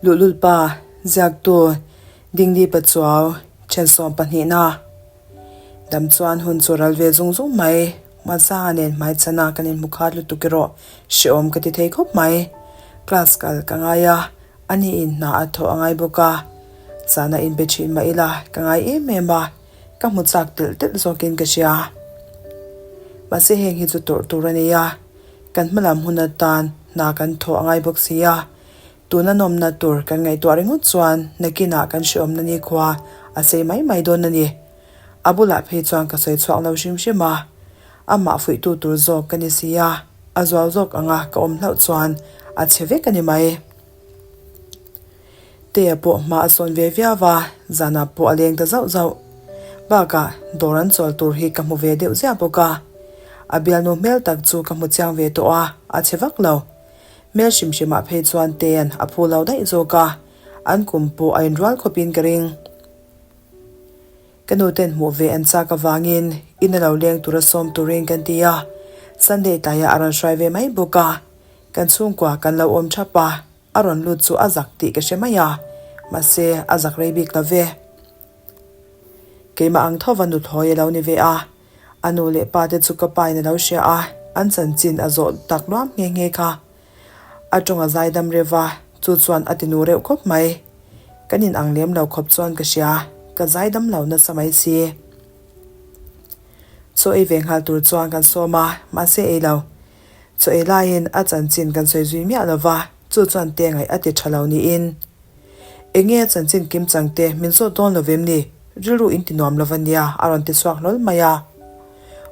Luhlul pa, ziaktu, Dingdi Pachuau, then 12na. Dam chuan hun chu ral ve zung zung mai, Hmasanga nen hmaichhana kan inhmu khat lutuk erawh hrehawm ka ti thei khawp mai. Class kal ka ngai a, ani in hna a thawh a ngai bawk a. Zana inbe thin mah ila ka ngai em em a, ka hmu chak telh telh zawkin ka hria. Mahse heng hi chu tawrh tur a nei a, kan hmalam hun atan hna kan thawh a ngai bawk si a. Tuna nawmna tur kan ngaihtuah ringawt chuan nakinah kan hrehawmna nikhua a sei mai mai dawn a ni. A bulah phei chuan ka sawi chhuak lo hrim hrim a, amah fuihtu tur zawk ka ni si a, a zual zawk anga ka awm hlauh chuan a chhe vek a ni mai. Tea pawh hma a sawn ve viau a, zanah pawh a leng ta zauh zauh. Bakah dawr an chawl tur hi ka hmu ve deuh ziah bawk a. A bialnu hmel tak chu ka hmu chiang ve tawh a, a chhe vak lo. Hmel hrim hrimah phei chuan Tea'n a phu lo daih zawk a, an kum pawh a inrual khawpin ka ring. Ka nu ten hmuh ve an chak avangin in a lo leng tura sawm turin kan ti a, Sunday tlaiah a rawn hruai ve mai bawk a, kan chhungkua kan lo awm thap a, a rawn lut chu a zak tih ka hre mai a, mahse a zak rei bik lo ve. Keimah ang thova nuthlawi a lo ni ve a, a nu leh pa te chu ka pa in a lo hria a, an chanchin a zawh tak luam nghe nghe kha. A tawng a zaidam reuh a, chu chuan a ti nu reuh khawp mai. Kan in ang lem lo khawp chuan ka hria, ka zaidam lo nasa mai si. Chaw ei ve nghal tur chuan kan sawm a, mahse ei lo. Chaw ei laiin a chanchin kan sawi zui miah lo va, chu chuan te ngaih a ti tha lo niin. Enge a chanchin kim chang te min zawt dawn lo vem ni? Rilru in ti nuam lo va nia a rawn ti chhuak hlawl mai a.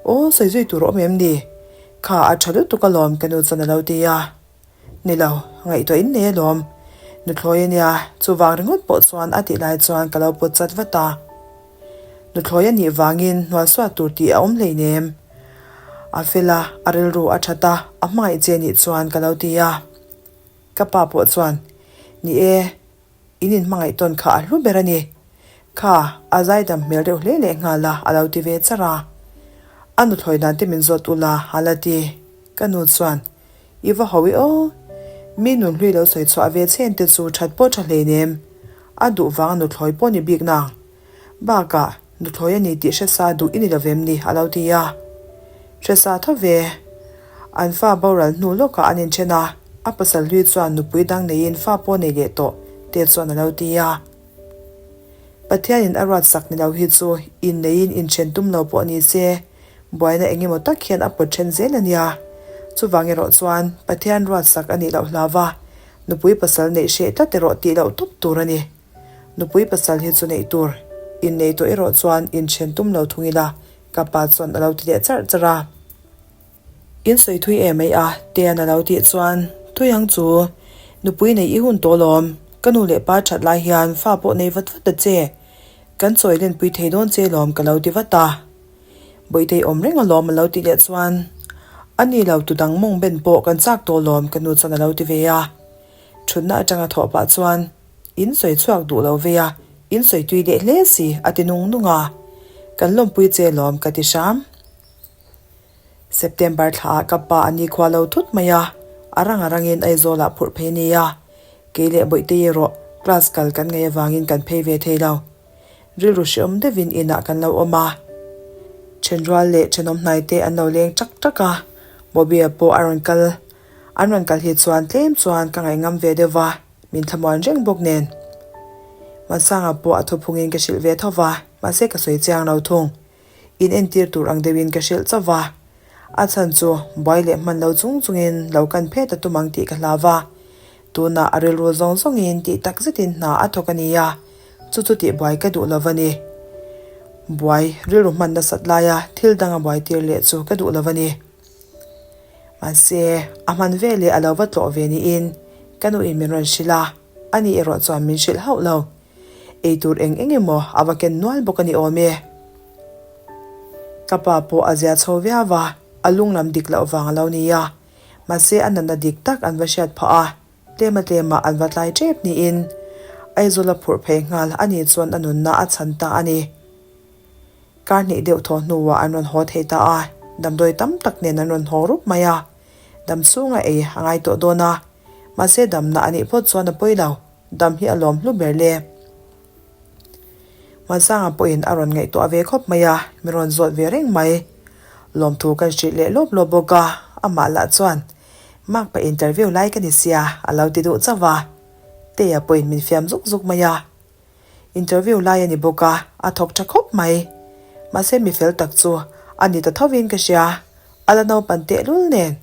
Aw, sawi zui tur a awm em ni? Kha a tha lutuk alawm ka nu chuan a lo ti a. Ni lo, ngaihtuah in nei alawm. Nuthlawi a nia, chuvang ringawt pawh chuan a tih lai chuan ka lo pawt chat vat a. Nuthlawi a nih vangin hnualsuat tur tih a awm hleinem. A fel a, a rilru a that a, a hmangaih che nih chuan ka lo ti a. Ka pa pawh chuan, Ni e, In inhmangaih tawn kha a hlu ber a ni. Kha, a zaidam hmel reuh hle leh nghal a, a lo ti ve char a. A nuthlawi dan te min zawt ula, a la ti. Ka nu chuan, I va ho i aw. Mi nunhlui lo sawi chhuah ve chen te chu that pawh tha hleinem. A duh vang a nuthlawi pawh ni bik nang. Bakah, nuthlawi a ni tih hresa duh i ni lovem ni? a lo ti a. Hresa tho ve. An fa boral hnu lawkah an inthen a, a pasal hlui chuan nupui dang neiin fa pawh nei leh tawh te chuan a lo ti a. Pathianin a ruatsak ni lo hi chu inneiin inthen tum lo pawh ni se, buaina eng emaw tak hian a pawt then zel a nia. Chuvang erawh chuan Pathian ruatsak a nih loh hlau va, nupui pasal neih hreh tlat erawh tih loh tawp tur a ni. Nupui pasal hi chu neih tur, innei tawh erawh chuan inthen tum lo thung ila, ka pa chuan a lo ti leh charh charh a. In sawi thui em mai a, Tean a lo tih chuan, Thui ang chu, nupui nei i hun tawh lawm, ka nu leh pa that lai hian fa pawh nei vat vat ta che, kan chawi lenpui thei dawn che lawm ka lo ti vat a. Bawihtei awm reng alawm a lo tih leh chuan, A ni lo tu dang mawng ben pawh kan chak tawh lawm ka nu chuan a lo ti ve a. Thutna atanga thawh pah chuan, In sawi chhuak duh lo vei a, in sawi tui leh hle si, a ti nung nung a. Kan lawmpui che lawm ka ti hram. September thlaah ka pa a nikhua lo thut mai a, a rang a rangin Aizawlah phurh phei nia. Kei leh Bawihtei erawh class kal kan ngaih avangin kan phei ve thei lo. Rilru hreawm deuhin inah kan lo awm a. Thenrual leh thenawm hnaite an lo leng ṭak ṭak a, Bobby-a pawh a rawn kal. An rawn kal hi chuan tlem chuan ka ngaihngam ve deuh va. Min thlamuan reng bawk nen. Hmansanga pawh a thuphungin ka hrilh ve tho va, mahse ka sawi chiang lo thung. In entir tur ang deuhin ka hrilh chauh va. A chhan chu buai leh hman lo chung chungin lo kan phet a tum ang tih ka hlau va. Tunah a rilru zawng zawngin tih tak zetin hna a thawk a ni a, chu chu tih buai ka duh lo va ni. Buai rilru hman nasat laia thil dang a buai tir leh chu ka duh lo va ni. Mahse, a hman ve leh a lo va tlawh ve niin ka nuin min rawn hrilh a, ani erawh chuan min hrilh hauh lo. Ei tur eng eng emaw a va ken nual bawk a ni awm e. Ka pa pawh a zia chho viau a, a lung lam dik loh vang a lo ni a. Mahse, a natna dik tak an va hriat phah a, tlema tlemah an va tlai tep niin Aizawl a phurh phei nghal a nih chuan a nunna a chhan ta a ni. Kar hnih deuh thaw hnuah an rawn haw thei ta a, damdawi tam tak nen an rawn haw rup mai a. Dam chhunga ei a ngai tawh dawn a, mahse damna a nih phawt chuan a pawi lo. Dam hi a lawm hlu ber le. Hmansanga pawhin a rawn ngaihtuah ve khawp mai a, mi rawn zawt ve reng mai. Lawmthu kan hrilh leh lawp lawp bawk a, amah lah chuan, Mark pa interview lai ka ni sia, a lo ti duh chauh a. Tea pawhin min fiam zuk zuk mai a. Interview lai a ni bawk a, a thawk tha khawp mai. Mahse mi fel tak chu a ni ta thovin ka hria. A la naupan tehlul nen,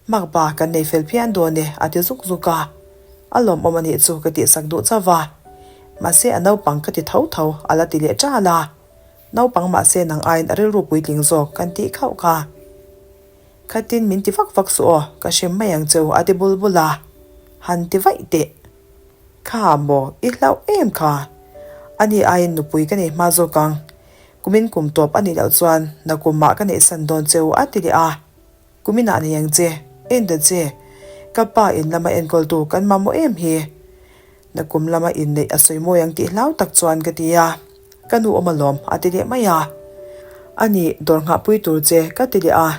Mak ba kan nei fel phian dawn e a ti zuk zuk a. A lawmawm a nih chu ka tihsak duh chauh va. Mahse a naupang ka ti tho tho a la ti leh ṭal a. Naupang mahse nang aiin a rilru puitling zawk kan tih khauh kha. Khatin min ti vak vak suh aw, ka hrem mai ang cheu a ti bul bul a. Han ti vaih teh. Kha maw, i hlauh em kha? Ani aiin nupui ka nei hma zawk ang. Kumin kum tawp a nih loh chuan nakumah ka neihsan dawn cheu a ti leh a. Kuminah nei ang che, en ta che. Ka pa in lama enkawltu kan mamawh em hi. Nakum lama inneih a sawi mawi ang tih hlau tak chuan ka ti a. Ka nu awm alawm a ti leh mai a. Ani dawr nghahpui tur che ka ti leh a.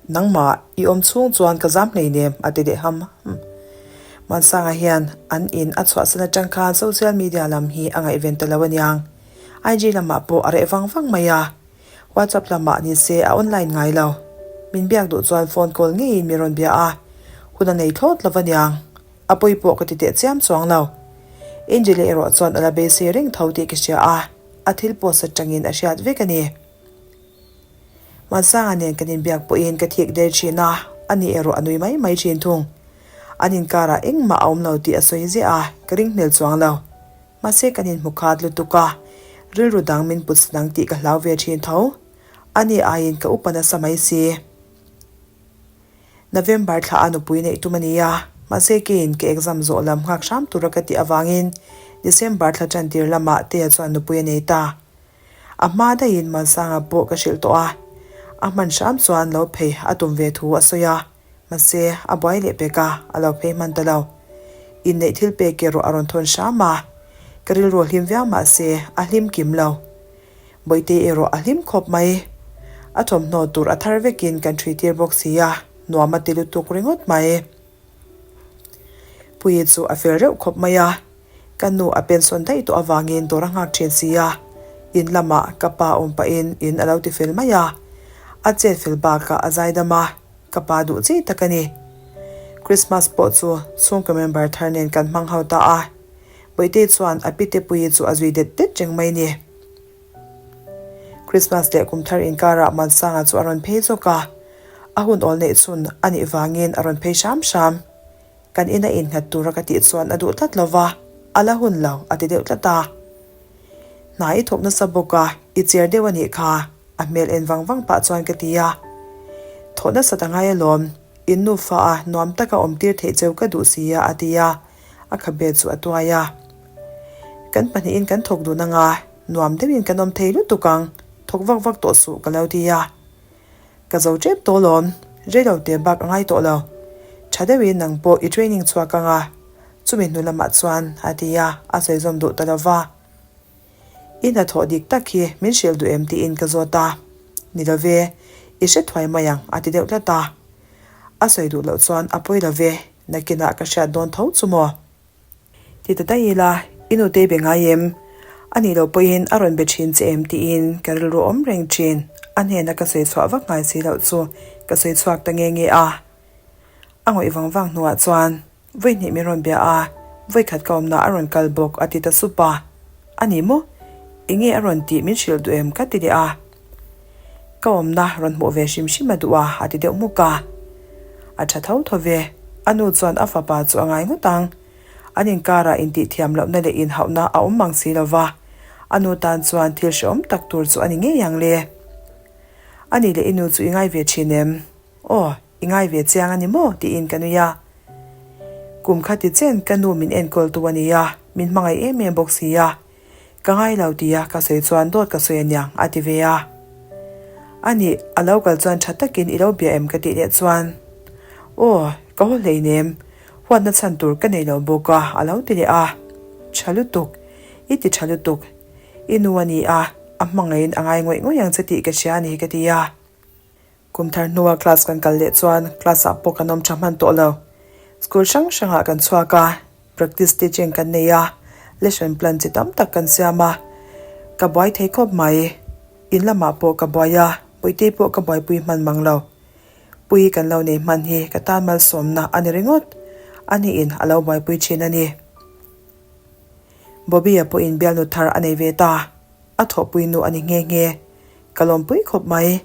Nangmah i awm chhung chuan ka zam hleinem a ti leh ham ham. Hmansanga hian an in a chhuahsan atang khan social media lam hi a ngaihven ta lo aniang. IG lamah pawh a reh vang vang mai a. WhatsApp lamah ni se a online ngai lo. Min biak duh chuan phone call ngeiin min rawn bia a. Hun a nei thlawt lo aniang. A pawi pawh ka ti teh chiam chuang lo. Angel-i erawh chuan a la beisei reng tho tih ka hria a, a thil post atangin a hriat vek a ni. Hmansanga nen kan inbiak pawhin ka thik der thin a, ani erawh a nui mai mai thin thung. An inkarah engmah a awm lo tih a sawi ziah a, ka ring hmel chuang lo. Mahse kan inhmu khat lutuk a, rilru dang min put san ang tih ka hlau ve thin tho. Ani aiin ka upa nasa mai si. November thla a nupui neih tum a ni a, mahse keiin ka exam zawh lam nghak hram tura ka tih avangin December thla tantir lamah Tea chuan nupui a nei ta. A hma daihin Malsanga pawh ka hrilh tawh a, a hman hram chuan lo phei a tum ve thu a sawi a, mahse a buai leh pek a, a lo phei hman ta lo. Inneih thil pek erawh a rawn thawn hram a, ka rilru a hlim viau mahse a hlim kim lo. Bawihte erawh a hlim khawp mai. A thawmhnaw tur a thar vekin kan ṭhui tir bawk si a, nuam a ti lutuk ringawt mai. Puii chu a fel reuh khawp mai a, Ka nu a pension daih tawh avangin dawr a nghak thin si a, in lamah ka pa awm pahin in a lo ti fel mai a. A chet fel bakah a zaidam a, ka pa duh chi tak a ni. Christmas pawh chu chhungkaw member thar nen kan hmang ho ta a, Bawihtei chuan a pite puii chu a zui det det reng mai ni. Christmas leh kum thar inkarah Mansanga chu a rawn phei zawk a, a hun awl neih chhun a nih vangin a rawn phei hram hram. Kan ina innghat tura ka tih chuan a duh tlat lo va, a la hun lo a ti deuh tlat a. Hna i thawk nasa bawk a, i cher deuh a nih kha, a hmel en vang vang pah chuan ka ti a. Thawh nasat a ngai alawm, in nufa a nuam taka awm tir theih cheu ka duh si a a ti a, a khabe chu a tuai a. Kan pahnihin kan thawk dun anga, nuam deuhin kan awm thei lutuk ang, thawk vak vak tawh suh ka lo ti a. Ka zo tep tawh lawm, reilo te bak a ngai tawh lo. Tha deuhin nang pawh i training chhuak ang a, chumi hnu lamah chuan a ti a, a sawi zawm duh ta lo va. I hnathawh dik tak hi min hrilh duh em tiin ka zawt a, Ni lo ve, i hre thuai mai ang a ti deuh tlat a. A sawi duh loh chuan a pawi lo ve, nakinah ka hriat dawn tho chu maw? Ti ta daih ila, i nute i be ngai em? A nih loh pawhin a rawn be thin che em tiin ka rilru awm reng thin. A hnena ka sawi chhuah vak ngai si loh chu ka sawi chhuak ta nge nge a. A ngawih vang vang hnuah chuan vawi hnih min rawn bia a, vawi khat ka awmna a rawn kal bawk a ti ta sup a. A ni maw? Enge a rawn tih min hrilh duh em ka ti leh a. Ka awmna rawn hmuh ve hrim hrim a duh a, a ti deuh hmuk a. A tha tho tho ve. A nu chuan a fapa chu a ngai ngawt ang. An inkarah intihthiam lohna leh inhauhna a awm mang si lo va, a nu tan chuan thil hrehawm tak tur chu a ni ngei ang le. A nih leh i nu chu i ngai ve thin em? Aw, i ngai ve chiang a ni maw? tiin ka nui a. Kum kha ti chen ka nu min enkawl tu a ni a, min hmangaih em em bawk si a. Ka ngai lo tia ka sawi chuan dawt ka sawi aniang a ti ve a. A nih, a lo kal chuan tha takin i lo bia em ka tih leh chuan, Aw, ka haw hleinem, huatna chhan tur ka nei lo bawk a a lo ti leh a. Tha lutuk, i ti tha lutuk, i nu a ni a, a hmangaihin a ngai ngawih ngawih ang che tih ka hria a ni ka ti a. Kum thar hnua class kan kal leh chuan class ah pawh kan awm tha hman tawh lo. School hrang hrangah kan chhuak a. Practice teaching kan nei a, lesson plan chi tam tak kan siam a, ka buai thei khawp mai. In lamah pawh ka buai a, Puitei pawh ka buaipui hman mang lo. Pui kan lo nei hman hi ka tan malsawmna a ni ringawt. Aniin a lo buaipui thin a ni. Bobby-a pawhin bialnu thar a nei ve ta. A thawhpui nu a ni nghe nghe. Ka lawmpui khawp mai.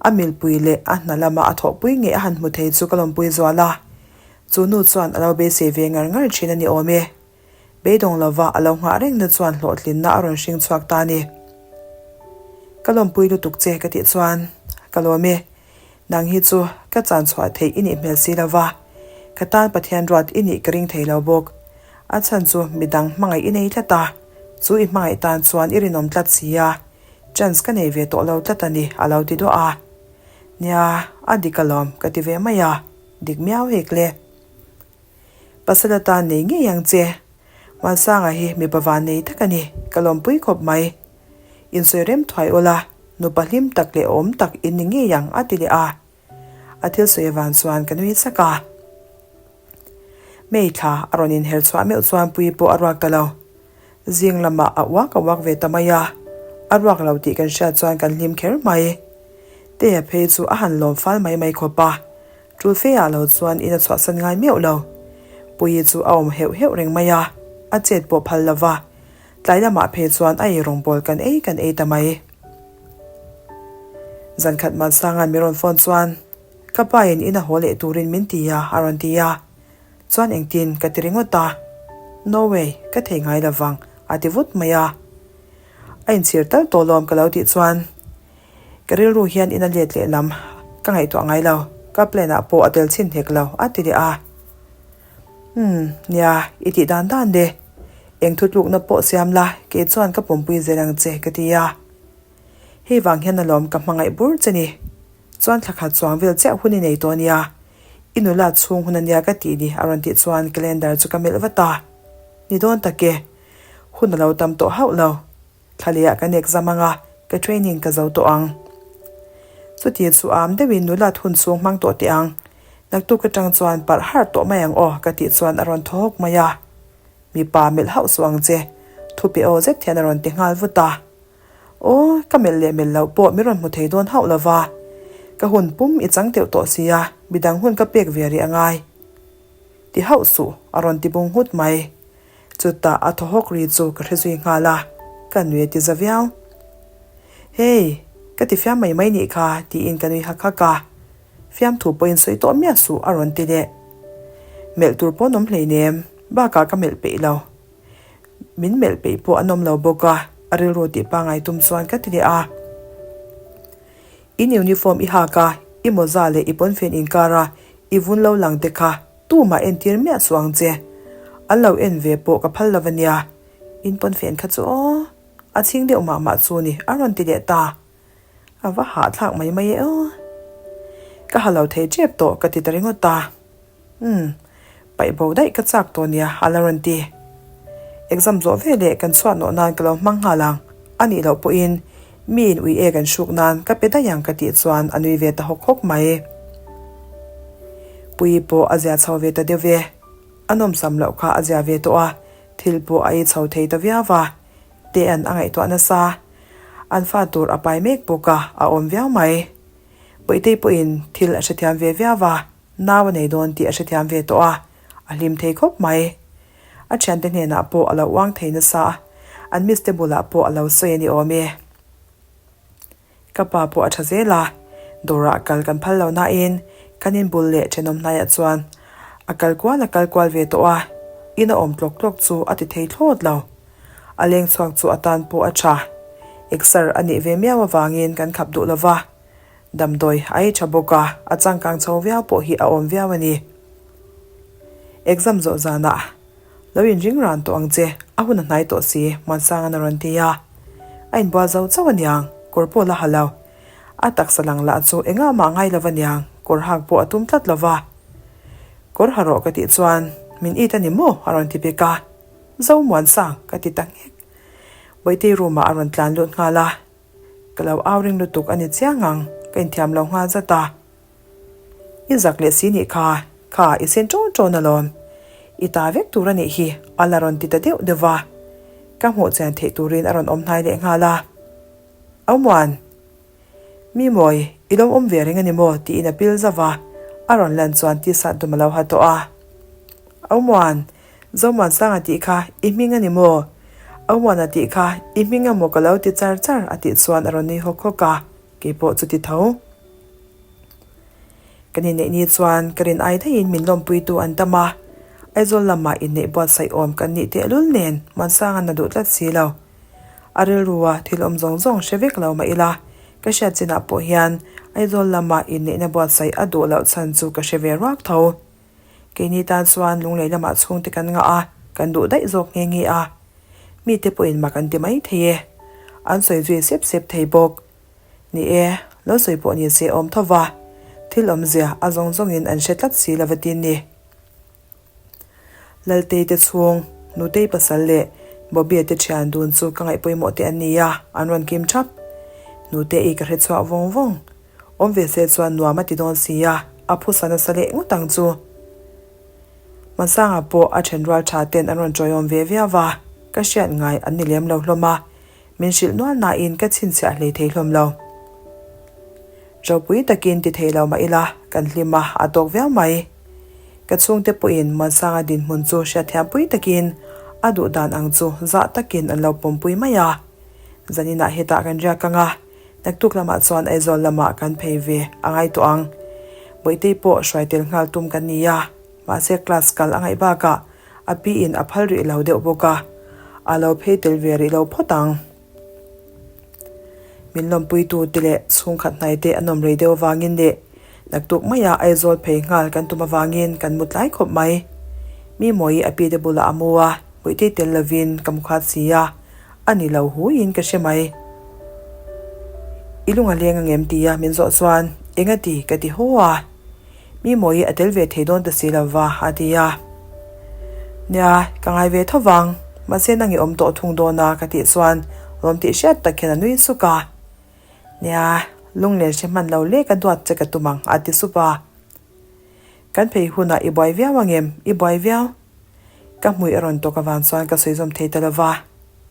A milpui leh a hna lama a thawhpui ngei a han hmu thei chu ka lawmpui zual a. Chu nu chuan a lo beisei ve ngar ngar thin a ni awm e. Beidawng lova a lo nghah rengna chuan hlawhtlinna a rawn hring chhuak ta a ni. Ka lawmpui lutuk che ka tih chuan ka lawm e. Nang hi chu ka chan chhuah theih i nih hmel si lova, ka tan Pathian ruat i nih ka ring thei lo bawk. A chhan chu midang hmangaih i nei tlat a, chu i hmangaih tan chuan i rinawm tlat si a, chance ka nei ve tawh lo tlat a ni a lo ti duah a. Nia, a dik alawm ka ti ve mai a, dik miau hek le. Pasal atan nei ngei ang che. Muansanga hi mipa van nei tak a ni, ka lawmpui khawp mai. Insawi rem thuai ula, nupa hlim tak leh awm tak in ni ngei ang a ti leh a. A thil sawi avan chuan ka nui chak a. May thla a rawn inher chhuah meuh chuan Puii pawh a ruak ta lo. Zing lamah a uak a uak ve ta mai a, a ruak lo tih kan hriat chuan kan hlim kher mai. Tea phei chu a han lawm fal mai mai khawp a, Tul fe ah lo chuan in a chhuahsan ngai meuh lo. Puii chu a awm heuh heuh reng mai a, a chet pawh phal lo va. Tlai lamah phei chuan a ei rawngbawl kan ei kan ei ta mai. Zankhat Mansanga'n mi rawn phone chuan, Ka pa in in a haw leh turin min ti a, a rawn ti a. Chuan engtin ka ti ringawt a. No way, ka thei ngai lo vang, a ti vut mai a. A inchhir tal tawh lawm ka lo tih chuan, Ka rilru hian in a let leh lam ka ngaihtuah ngai lo, ka plan ah pawh a tel chhin hek lo, a ti leh a. Umm, nia, i tih dan dan le. Eng thutlukna pawh siam la, kei chuan ka pawmpui zel ang che, ka ti a. Hei vang hian alawm ka hmangaih bur che ni. Chuan thla khat chuang vel chiah hun i nei tawh nia. I nula chhung hun ania ka tih ni, a rawn tih chuan calendar chu ka melh vat a. Ni dawn tak e. Hun a lo tam tawh hauh lo. Thla leh ah kan exam anga ka training ka zo tawh ang. Chuti chu am deuhin nula thun chhung hmang tawh teh ang. Naktuk atang chuan parh harh tawh mai ang aw ka tih chuan a rawn thaw hawk mai a. Mipa melh hauh suh ang che, thu pe aw zet hian a rawn ti nghal vut a. Aw, ka melh leh melh loh pawh min rawn hmu thei dawn hauh lova. Ka hun pum i chang teuh tawh sia, midang hun ka pek ve rih angai. Ti hauh suh, a rawn ti bung nghut mai. Chutah a thaw hawk ri chu ka hre zui nghal a, ka nui a ti za viau. Hey, ka ti fiam mai mai nih kha, tiin ka nui hak hak a. Fiamthu pawhin sawi tawh miah suh a rawn ti leh. Melh tur pawh an awm hleinem, bakah ka melh peih lo. Min melh peih pawh an awm lo bawk a, a rilru tih pangai tum chuan ka ti leh a. In uniform i hak a, i mawza leh i pawnfen inkar a, i vun lo lang te kha Tumah entir miah suh ang che. An lo en ve pawh ka phal lo a nia. In pawnfen kha chu aw. A chhing deuh mah mah chu ni, a rawn ti leh ta. A va hahthlak mai mai e aw. Ka ha lo thei tep tawh ka ti ta ringawt ta. Umm, paih bo daih ka chak tawh nia, a la rawn ti. Exam zawh ve leh kan chhuat nawh nan ka lo hmang nghal ang. A nih loh pawhin Miin ui ek an hruk nan ka pe daih ang ka tih chuan a nui ve ta hawk hawk mai. Puii pawh a zia chho ve ta deuh ve. A nawmsam loh kha a zia ve tawh a, thil pawh a ei chho thei ta viau va. Tea'n a ngaihtuah nasa. An fa tur a pai mek bawk a, a awm viau mai. Puitei pawhin thil a hrethiam ve viau va, nau a nei dawn tih a hrethiam ve tawh a, a hlim thei khawp mai. A thiante hnenah pawh a lo uang thei nasa a, an miss te bulah pawh a lo sawi a ni awm e. Ka pa pawh a tha zel a, dawrah kal kan phal lo nain kan inbul leh thenawm hnaiah chuan a kal kual a kal kual ve tawh a, in a awm tlawk tlawk chu a ti thei thlawt lo. A leng chhuak chu a tan pawh a tha. Exer a nih ve miau avangin kan khap duh lo va, damdawi a ei tha bawk a, a changkang chho viau pawh hi a awm viau a ni. Exam zawh zanah lo inring ran tawh ang che, a hun a hnai tawh si, Muansanga'n a rawn ti a. A inbual zo chauh aniang, kawr pawh la ha lo. A taksa lang lah chu engah mah ngai lo aniang, kawr hak pawh a tum tlat lo va. Kawr ha rawh ka tih chuan, Min it a ni maw? a rawn ti bek a. Zo Muansang, ka ti ta nghek. Bawihtei room ah a rawn tlan lut nghal a. Ka lo au ring lutuk a ni chiang ang, ka inthiam lo nghal zat a. I zak leh si nih kha, kha i sen ṭawn ṭawn alawm. I ta vek tur a nih hi, a la rawn ti ta deuh deuh va. Ka hmuh chian theih turin a rawn awm hnai leh nghal a. Aumuan! Mi mawi, i lo awm ve reng a ni maw? tiin a pil zauh va, a rawn lan chuan t-shirt dum a lo ha tawh a. Aumuan! Zomuansanga tih kha i hming a ni maw? Aumuana tih kha i hming a maw ka lo ti char char a tih chuan a rawn nui hawk hawk a, keipawh chu ti tho. Kan inneih ni chuan ka rin ai daihin min lawmpuitu an tam a, Aizawl lamah inneih buatsaih awm kan nih tehlul nen Muansanga'n a duh tlat si lo. A rilrua thil awm zawng zawng hre vek lo mah ila, ka hriat chinah pawh hian Aizawl lama inneihna buatsaih a duh loh chhan chu ka hre ve ruak tho. Keini tan chuan lunglei lamah chhungte kan ngah a, kan duh daih zawk nghe nghe a. Mite pawhin mak an ti mai thei e. An sawi zui sep sep thei bawk. Ni e, lo sawi pawh ni se awm tho va, thil awmzia a zawng zawngin an hre tlat si lo va tin ni. Laltei te chhung, Nutei pasal leh Bobby-a te thian dun chu ka ngaih pawimawh te an ni a, an rawn kim thap. Nute-i ka hre chhuak vawng vawng. Awm ve se chuan nuam a ti dawn si a, a phusa nasa leh ngawt ang chu. Hmasanga pawh a then rual tha ten an rawn chawiawm ve viau va, ka hriat ngai an ni lem lo hlawm a, Min hrilh nual nain ka chhinchhiah hlei thei hlawm lo. Ropui takin ti thei lo mah ila kan hlim a, a tawk viau mai. Ka chhungte pawhin Muansanga dinhmun chu hriatthiampui takin a duh dan ang chu zah takin an lo pawmpui mai a. Zaninah hetah kan riak ang a, naktuk lamah chuan Aizawl lamah kan phei ve a ngai tawh ang. Bawihtei pawh hruai tel nghal tum kan ni a, mahse class kal a ngaih bakah A pi in a phal rih lo deuh bawk a, a lo phei tel ve rih lo phawt ang. Min lawmpuitu te leh chhungkhat hnai te an awm rei deuh avangin leh naktuk maia Aizawl phei nghal kan tum avangin kan mu tlai khawp mai. Mi mawi a pi te bulah a mu a, Puitei tel lovin ka mu khat si a, a ni lo huiin ka hre mai. I lung a leng angem tia min zawh chuan engati ka ti haw a. Mi mawi a tel ve thei dawn ta si lo va, a ti a. Nia, ka ngai ve tho vang, mahse nang i awm tawh thung dawn a, ka tih chuan lawm tih hriat tak hian a nui suk a. Nia, lunglen hre hman lo lek a duat che ka tum ang, a ti sup a. Kan phei hunah i buai viau angem? I buai viau? Ka hmui a rawn tawk avang chuan ka sawi zawm thei ta lo va.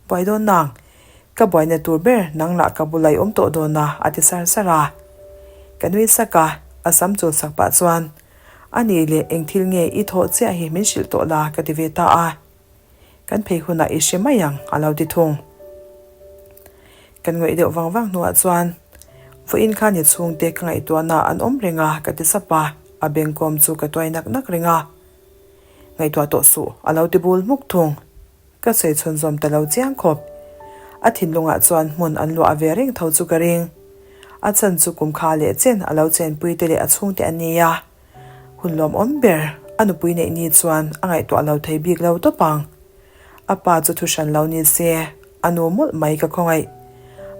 Buai dawn nang. Ka buaina tur ber nang lah ka bula i awm tawh dawn a, a ti sar sar a. Ka nui sak a, a sam chul sak pah chuan, A nih leh eng thil nge i thawh chiah hi min hrilh tawh la, ka ti ve ta a. Kan phei hunah i hre mai ang, a lo ti thung. Kan ngawih deuh vang vang hnuah chuan, Vawiin khan i chhungte ka ngaihtuahna an awm reng a, ka ti sap a, a bengkawm chu ka tuai nak nak reng a. Ngaihtuah tawh suh, a lo ti bul hmuk thung. Ka sawi chhun zawm ta lo chiang khawp. A thinlungah chuan hmun an luah ve reng tho chu ka ring. A chan chu kum kha leh chen a lo chenpui te leh a chhungte an ni a. Hun lawmawm ber a nupui neih ni chuan a ngaihtuah lo thei bik lo tawp ang. A pa chu thu hran lo ni se, a nu mawlh mai ka khawngaih.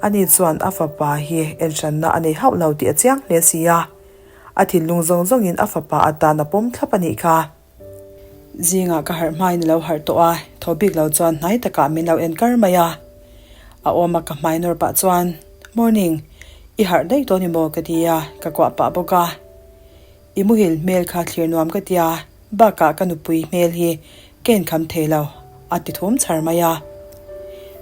Ani chuan a fapa hi enhranna a nei hauh lo tih a chiang hle si a. A thinlung zawng zawngin a fapa atan a pawm thlap a nih kha. Zingah ka harh hmain a lo harh tawh a, tho bik lo chuan hnai takah min lo en kar mai a. A awm a ka hmai nawr pah chuan, Morning, i harh daih tawh ni maw? ka ti a, ka kuah pah bawk a. I muhil hmel kha thlir nuam ka ti a, bakah ka nupui hmel hi ka inkham thei lo, a ti thum chhar mai a.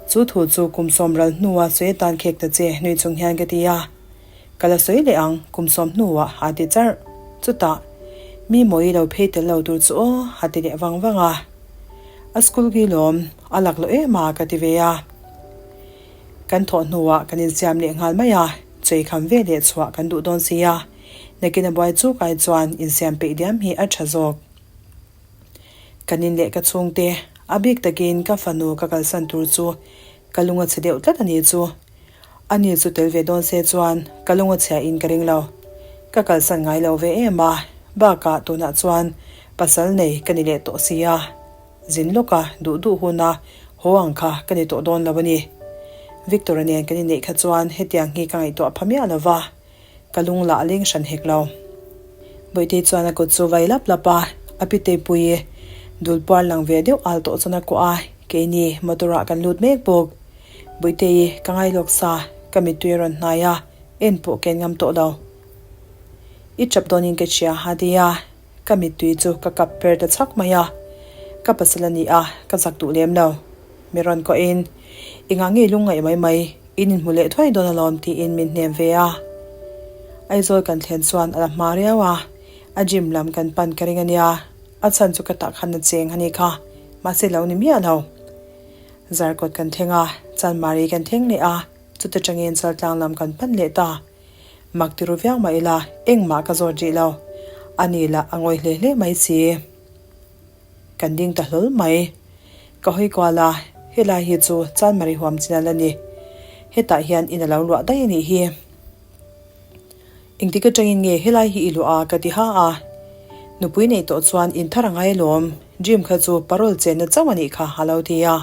Chu thu chu kum sawm ral hnua sawi atan khek ta che nui chung hian ka ti a. Ka la sawi leh ang, kum sawm hnuah a ti charh. Chutah, mi mawi lo phei tel lo tur chu aw, a ti leh vang vang a. A school gi lawm, a lak loh em a, ka ti ve a. Kan thawh hnuah kan insiam leh nghal mai a, chei kham ve leh chhuah kan duh dawn si a. Nakin a buai chuk ai chuan insiam peih diam hi a tha zawk. Kan in leh ka chhungte, a bik takin ka fanu ka kalsan tur chu ka lung a chhe deuh tlat a ni chu. A ni chu tel ve dawn se chuan ka lung a chhia in ka ring lo. Ka kalsan ngai lo ve em a, bakah tunah chuan pasal nei ka ni leh tawh si a. Zin lawka duh duh huna haw ang kha ka ni tawh dawn lo a ni. Victor-a nen kan inneih kha chuan hetiang hi ka ngaihtuah pha miah lo va. Ka lung lah a leng hran hek lo. Bawihtei chuan a kut chu vai lap lap a, a piteipui dul puar lang ve deuh al tawh chuan a kuah a, keini motor ah kan lut mek bawk. Bawihtei ka ngai lawk sa, ka mittui a rawn hnai a, en pawh ka en ngam tawh lo. I chap dawnin ka hria a ti a, ka mittui chu ka kap per ta chhak mai a. Ka pasal a ni a, ka zak duh lem lo. Mi rawn kawhin, I ngah ngei lungngaih mai mai, in inhmu leh thuai dawn alawm tiin min hnem ve a. Aizawl kan thlen chuan a la hma riau a, a gym lam kan pan ka ring a nia, a chhan chu ka tah khan a cheng a ni kha, mahse lo ni miah lo. Zarkawt kan thleng a, Chanmari kan thleng leh a, chuta tangin Chaltlang lam kan pan leh ta. Mak ti ru viau mah ila, engmah ka zawt rih lo. A ni lah a ngawi hle hle mai si. Kan ding ta hlawl mai. Ka hawi kual a, helai hi chu Chanmari huam chin a la ni. Hetah hian in a lo luah daih a nih hi. Engtik atangin nge helai hi i luah a ka ti ha a. Nupui neih tawh chuan in thar a ngai alawm, Jim kha chu parole chenna chauh a nih kha a lo ti a.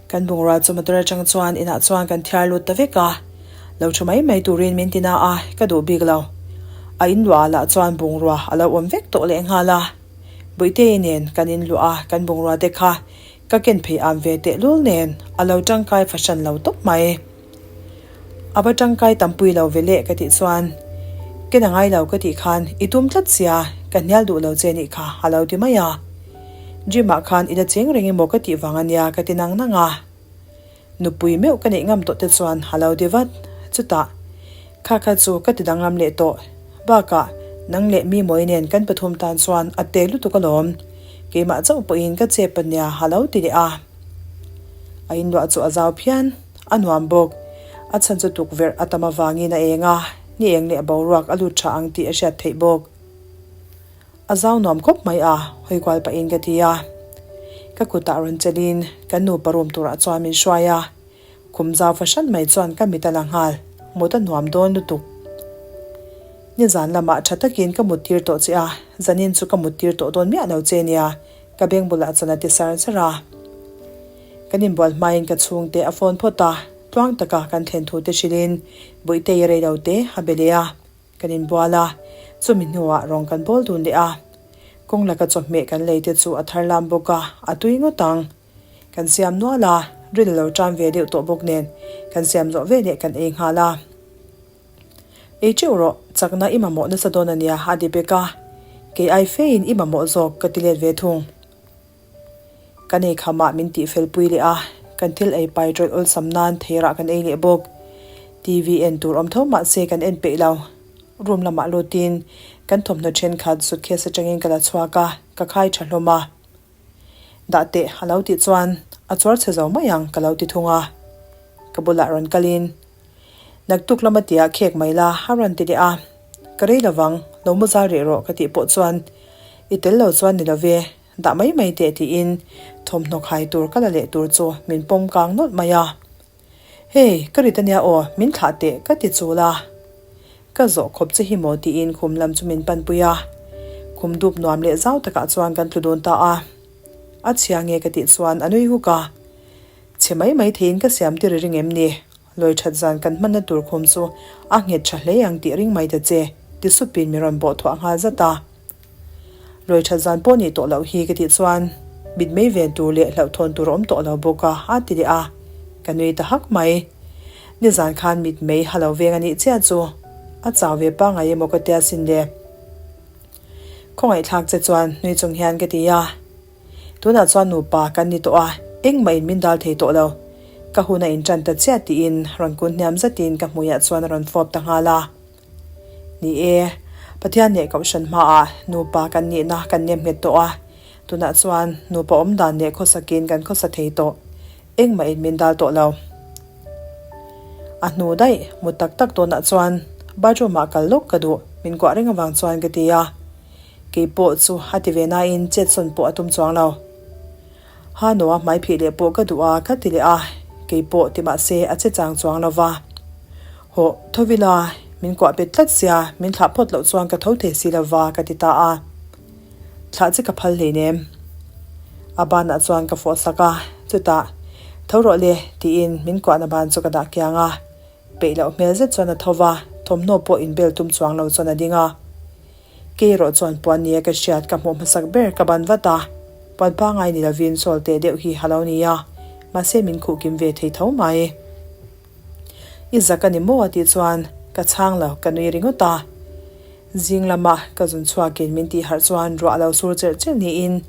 Kan bungrua chu motor atang chuan inah chuan kan thiar lut ta vek a, lo thu mai mai turin min ti na a, ka duh bik lo. A in luah ah lah chuan bungrua a lo awm vek tawh lehnghal a. Buitei nen kan in luah a, kan bungrua te kha ka ken phei am ve tehlul nen a lo tangkai fahran lo tawp mai. A va tangkai tampui lo ve leh ka tih chuan, Ken a ngai lo ka tih khan i tum tlat sia, ka hnial duh lo che nih kha a lo ti mai a. Gym ah khan i la cheng reng emaw ka tih vang a nia ka ti nang nang a. Nupui meuh ka neih ngam tawh te chuan a lo ti vat. Chutah, Kha kha chu ka ti danglam leh tawh. Bakah, nang leh mi mawi nen kan pathum tan chuan a te lutuk alawm. Keimah chauh pawhin ka chep a nia a lo ti leh a. A inluah chu a zau phian. A nuam bawk. A chhan chu tukverh a tam avangin a eng a, ni eng leh boruak a lut tha ang tih a hriat theih bawk. A zau nuam khawp mai a, hawi kual pahin ka ti a. Ka kutah rawn chelhin kan nupa room turah chuan min hruai a. Khum zau fahran mai chuan ka mit a la nghal, mut a nuam dawn lutuk. Nizan lamah tha takin ka mut tir tawh che a, zanin chu ka mut tir tawh dawn miah lo che nia, ka beng bulah chuan a ti sar sar a. Kan inbual hmain ka chhungte a phone phawt a, tluang taka kan thlen thu te hrilhin Buitei rei lo te a be leh a, kan inbual a, chumi hnuah rawng kan bawl dun leh a. Kawng laka chawhmeh kan lei te chu a thar lam bawk a, a tui ngawt ang. Kan siam nual a, ril a lo tan ve deuh tawh bawk nen kan siam zawh veleh kan ei nghal a. Ei teuh rawh, chakna i mamawh nasa dawn a nia a ti bek a, kei ai fein i mamawh zawk ka ti let ve thung. Kan ei khamah min tihfel pui leh a, kan thil ei pai tawlh awlsam nan theirah kan ei leh bawk. TV en tur awm tho mah se kan en peih lo. Room lamah lutin kan thawmhnaw thenkhat suitcase atangin ka la chhuak a, ka khai tha hlawm a. Dah teh a lo tih chuan a chuar chhe zo mai ang ka lo ti thung a. Ka bulah rawn kalin Naktuk lama tia khek mai la a rawn ti leh a, Ka rei lovang, lo mu zal rih rawh ka tih pawh chuan I tel lo chuan ni love, dah mai mai teh tiin thawmhnaw khai tur ka la leh tur chu min pawm kang nawlh mai a. Hey, ka rit ania aw, min thlah teh ka ti chul a. Ka zawh khawp che hi maw tiin khum lam chu min panpui a, khum dup nuam leh zau takah chuan kan tlu dawn ta a. A chhia nge ka tih chuan a nui huk a. Chhe mai mai theiin ka siam tir i ring em ni? Lawi that zan kan hmanna tur khum chu a nghet tha hle ang tih ring mai ta che, ti supin mi rawn bawh thuah nghal zat a. Lawi that zan pawh nih tawh loh hi ka tih chuan mit mei ven tur leh hlauhthawn tur a awm tawh lo bawk a, a ti leh a. Ka nui ta hak mai. Nizan khan mit mei ha lo veng a nih chiah chu a chau ve pangai emaw ka tia sin le. Khawngaihthlak che chuan nui chung hian ka ti a. Tunah chuan nupa kan ni tawh a, engmah in min dal thei tawh lo. Ka hun a inṭan ta chiah tiin rawn kun hniam zatin ka hmuiah chuan a rawn fawp ta nghal a. Ni e, Pathian leh Kohhran hmaah nupa kan nihna kan nem nghet tawh a, tunah chuan nupa awm dan leh khawsakin kan khawsa thei tawh, engmah in min dal tawh lo. A hnu daih, mu tak tak tawnah chuan bathroom ah kal lawk ka duh, min kuah reng avang chuan ka ti a. Kei pawh chu a ti ve nain chet sawn pawh a tum chuang lo. Ha Noa hmai phih leh pawh ka duh a ka ti leh a, kei pawh ti mah se a che chang chuang lo va. Hawh, tho vila, min kuah bet tlat sia, min thlah phawt loh chuan ka tho thei si lo va ka ti ta a. Thlah che ka phal hleinem. A banah chuan ka fawh sak a, chutah, Tho rawh le, tiin min kuahna ban chu ka dah kiang a. Peih loh hmel zet chuan a tho va, thawmhnaw pawh inbel tum chuang lo chuan a ding a. Kei erawh chuan puan nia ka hriat ka hmuh hmasak ber ka ban vat a, puan pangai ni lovin sawl teh deuh hi a lo ni a, mahse min khuh kim ve thei tho mai. I zak a ni maw a tih chuan ka chhang lo, ka nui ringawt a. Zing lama ka zun chhuakin min tih harh chuan ruah a lo sur cherh cherh niin.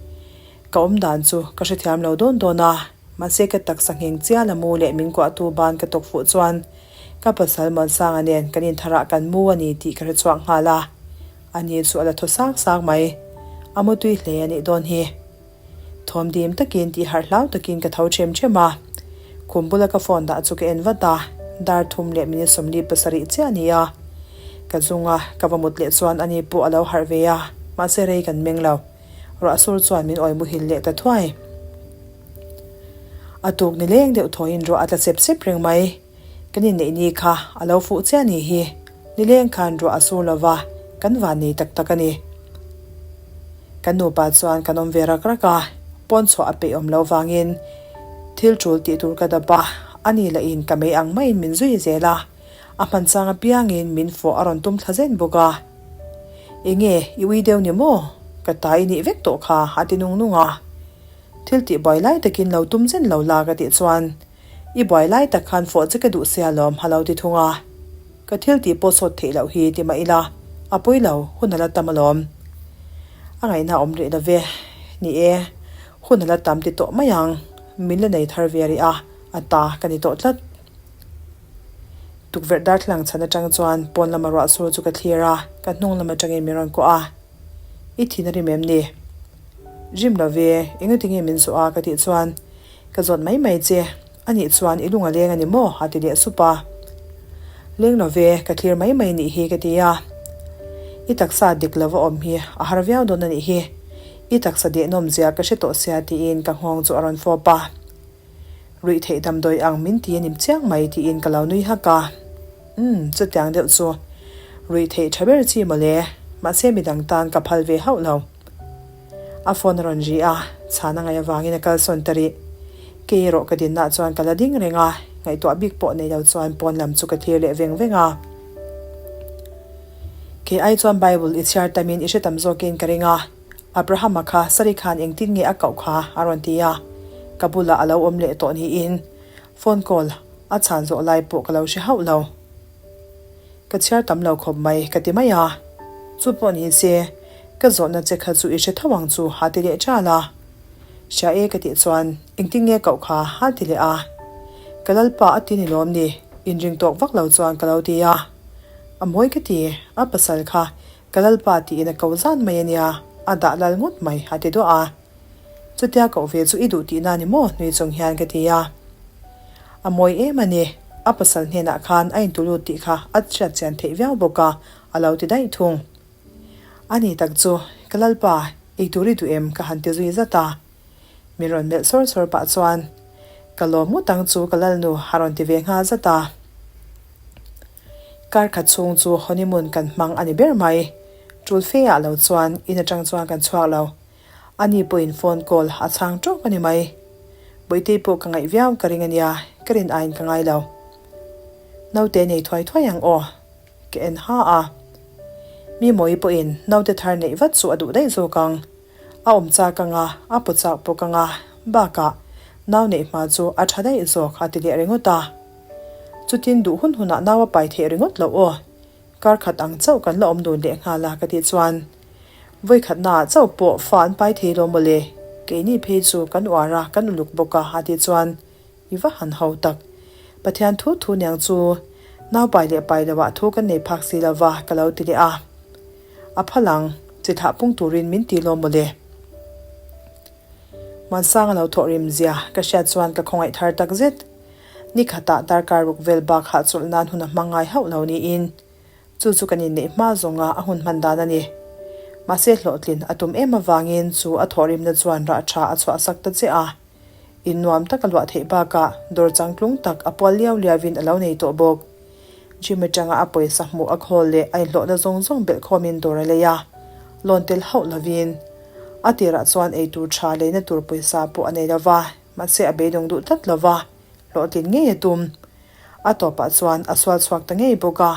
Ka awm dan chu ka hrethiam lo dawn dawn a, mahse ka taksa ngheng chial a mu leh min kuahtu ban ka tawk fuh chuan ka pasal Muansanga nen kan intharah kan mu a ni tih ka hre chhuak nghal a. Ani chu a la thaw sang sang mai. A mutui hle a nih dawn hi. Thawm dim takin tih harh hlau takin ka tho ṭhem ṭhem a. Khum bula ka phone dah chu ka en vat a, dar thum leh minute 47 chiah a ni a. Ka zunga ka va mut leh chuan ani pawh a lo harh ve a, mahse rei kan meng lo. Ruah sur chuan min awi muhil leh ta thuai. A tuk ni leng deuh thawiin ruah a tla sep sep reng mai. Kan inneih ni kha a lo fuh chiah ni hi. Nileng khan ruah a sur lova, kan van nei tak tak a ni. Kan nupa chuan kan awm ve rak rak a, pawn chhuah a peih awm lo vangin thil tul tih tur ka dap a, a ni lahin ka mei ang maiin min zui zel a, a hman chang apiangin min fawh a rawn tum thla zen bawk a. Enge i ui deuh ni maw? Ka ta i nih vek tawh kha a ti nung nung a. Thil tih buai lai takin lo tum zen lo la ka tih chuan I buai lai tak khan fawh che ka duh sia lawm a lo ti thung a. Ka thil tih pawh sawt theih loh hi ti mah ila, a pawi lo, hun a la tam alawm. A ngaihna a awm rih lo ve. Ni e, hun a la tam ti tawh mai ang. Min la nei thar ve rih a, a ta ka ni tawh tlat. Tukverh darthlalang chhan atang chuan pawn lama ruah sur chu ka thlir a, ka hnung lam atangin min rawn kuah a. I thin a rim em ni? Rim lo ve, engatinge min zawh a ka tih chuan Ka zawt mai mai che, a nih chuan i lung a leng a ni maw? a ti leh sup a. Leng lo ve, ka thlir mai mai nih hi ka ti a. I taksa dik lova awm hi a har viau dawn a nih hi. I taksa dehnawm zia ka hre tawh sia tiin ka nghawng chu a rawn fawp a. Ruih theih damdawi ang min ti a nim chiang mai tiin ka lo nui hak a. Umm, chutiang deuh chu ruih theih tha ber chi mawle, mahse midang tan ka phal ve hauh lo. A phone a rawn ri a, chhan a ngaih avangin a kalsawn ta rih. Kei erawh ka dinna chuan ka la ding reng a, ngaihtuah bik pawh nei lo chuan pawn lam chu ka thlir leh veng veng a. Kei ai chuan Bible i chhiar tamin i hre tam zawkin ka ring a, Abrahama kha Sari khan engtin nge a koh kha a rawn ti a, ka bulah a lo awm leh tawh niin phone call a chhan zawh lai pawh ka lo hre hauh lo. Ka chhiar tam lo khawp mai ka ti mai a, chu pawh ni se ka zawhna che kha chu i hre tho ang chu ha ti leh ṭal a. Hria e ka tih chuan engtin nge koh kha ha ti leh a. Ka lalpa a ti ni lawm ni, inring tawk vak lo chuan ka lo ti a. A mawi ka ti, a pasal kha ka lalpa tiin a ko zan mai a nia, a dah lal ngawt mai a ti duah a. Chutia koh ve chu i duh tihna ni maw nui chung hian ka ti a. A mawi em a ni, a pasal hnenah khan a intulut tih kha a hriat chian theih viau bawk a, a lo ti daih thung. A ni tak chu, ka lalpa, eitur i duh em ka han ti zui zat a. Min rawn melh sawr sawr pah chuan, Ka lawm ngawt ang chu ka lalnu a rawn ti ve nghal zat a. Kar khat chhung chu honeymoon kan hmang a ni ber mai. Tul fe ah lo chuan in atang chuan kan chhuak lo. Ani pawhin phone call a chhang tawk a ni mai. Bawihtei pawh ka ngaih viau ka ring a nia, ka rin aiin ka ngai lo. Naute nei thuai thuai ang aw, ka en ha a. Mi Mawi pawhin naute thar neih vat chu a duh daih zawk ang. A awm chak ang a, a paw chak bawk ang a, bakah nau neih hma chu a tha daih zawk a ti leh ringawt a. Chutin duh hun hunah nau a pai theih ringawt loh aw. Kar khat ang chauh kan la awm dun leh nghal a ka tih chuan vawi khatnaah chauh pawh fa an pai thei lo mawle, keini phei chu kan uar a kan uluk bawk a a tih chuan i va han ho tak. Pathian thu thu niang chu nau pai leh pai loah thu kan nei phak si lova ka lo ti leh a. A phal ang, chi thlah pung turin min ti lo mawle. Hmansanga lo thawh rim zia ka hriat chuan ka khawngaih thar tak zet. Ni khatah darkar ruk vel bak hahchawlh nan hun a hmang ngai hauh lo niin chu chu kan inneih hma zawnga a hun hman dan a ni. Mahse hlawhtlin a tum em avangin chu a thawhrimna chuan rah tha a chhuahsak ta che a. In nuam tak a luah theih bakah dawr changtlung tak a pual liau liauin a lo nei tawh bawk. Gym atanga a pawisa hmuh a khawl leh a inhlawhna zawng zawng belhkhawmin dawr a lei a, lawn tel hauh lovin. A tirah chuan eitur tha leina tur pawisa pawh a nei lova. Mahse a beidawng duh tlat lo va, hlawhtlin ngei a tum. A tawpah chuan a sual chhuak ta ngei bawk a.